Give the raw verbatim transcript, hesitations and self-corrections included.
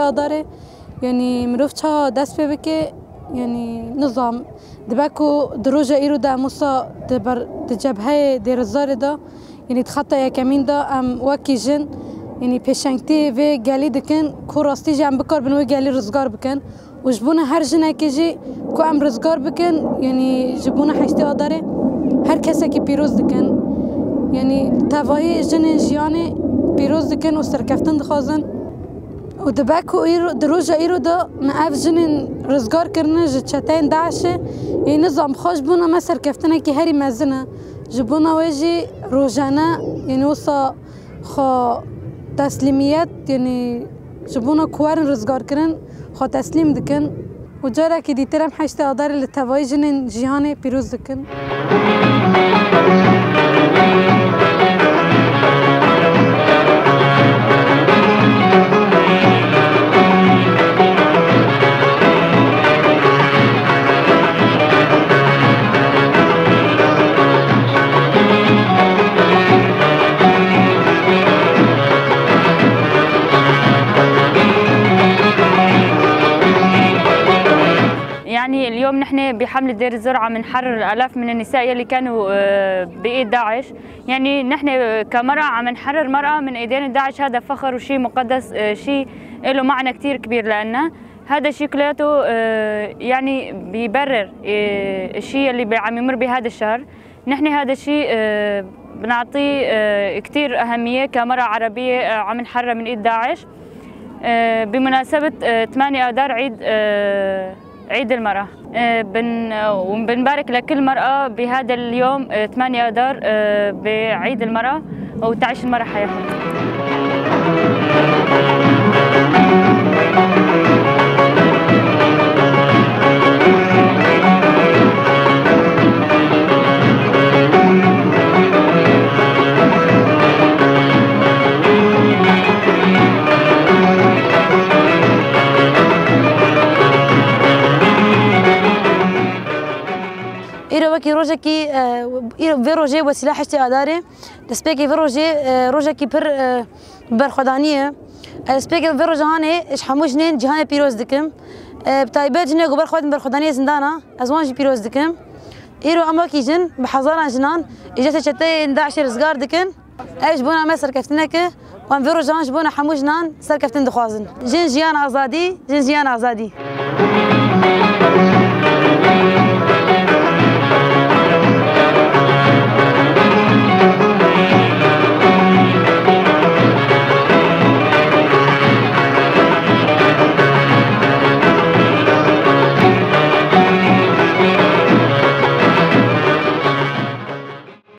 Adarê, yanî mirov çawa dest pê bike, yanî nizam, dibe ku di roja îro de em wisa di ber, di cebheyê Dêrizorê de, yanî di xeta yekemîn de em wekî jin, yanî pêşengtî vê gelî dikin ku rastî jî em bikaribin wê gelî rizgar bikin. Û ji bona her jinekê jî ku em rizgar bikin, yanî ji bona heştê Adarê her kesekî pîroz dikin. Yanî tevahî jinên jiyanê pîroz dikin û serkeftin dixwazin. Û dibe ku îro, di roja îro de me ev jinên rizgar kirine ji çeteyên DAIŞê, ê nizam xwe ji bona me serkeftinekî herî mezin e. Ji bona wê jî rojane, yanî wisa xwe teslîmiyet, yanî ji bona ku werin rizgarkirin, xwe teslîm dikin. Û carekî dîtir em heştê Adarê li tevayî jinên cîhanê pîroz dikin. يعني اليوم نحن بحملة دير الزور عم نحرر الآلاف من النساء يلي كانوا، آه، بإيد داعش. يعني نحن كمرأة عم نحرر مرأة من إيدين داعش، هذا فخر وشي مقدس، آه، شي إله معنى كتير كبير لنا. هذا الشي كلياته، آه، يعني بيبرر، آه، الشي اللي عم يمر بهذا الشهر. نحن هذا الشي، آه، بنعطيه، آه، كتير أهمية كمرأة عربية، آه، عم نحرر من إيد داعش. آه، بمناسبة، آه، ثمانية آذار عيد، آه، عيد المرأة. آه، بن-، آه، وبنبارك لكل مرأة بهذا اليوم، آه، ثمانية آذار، آه، بعيد المرأة، وتعيش المرأة حياة حرة. Îro wekî rojekî, e, îro vê rojê wesîla heştê Adarê, destpêkê vê rojê, e, rojekî pir, e, berxwedanî ye. E, destpêkê vê roja hanê ji hemû jinên cîhanê pîroz dikim. E, bi taybet jinê ku ber xwe din berxwedaniyê zindana, ez wan jî pîroz dikim. Îro em wekî jin bi hezaran jinan îcetê çeteyên DAIŞê rizgar dikin. Ev ji bona me serkeftinek e. Wan vê rojan ji bona hemû jinan serkeftin dixwazin. Jin, jiyan, azadî, jin, jiyan, azadî.